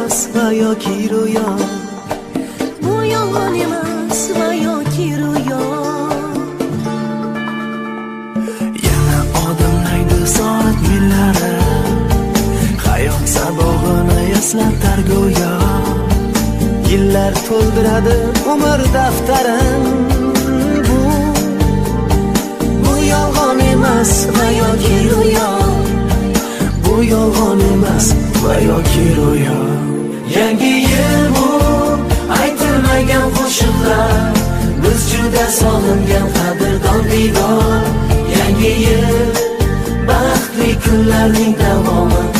emas va yoki ro'yo. Bu yolg'on emas va yoki ro'yo. Yana odimlaydi soat millari, hayot sabog'ini eslatar go'yo. Yillar to'ldiradi umr daftarin. Bu yolg'on emas va yoki ro'yo. Bu yolg'on emas va yoki ro'yo. Yangi yil bu aytilmagan qo'shiqlar, biz juda sog'ingan qadrdon diydor. Yangi yil baxtli kunlarning davomi.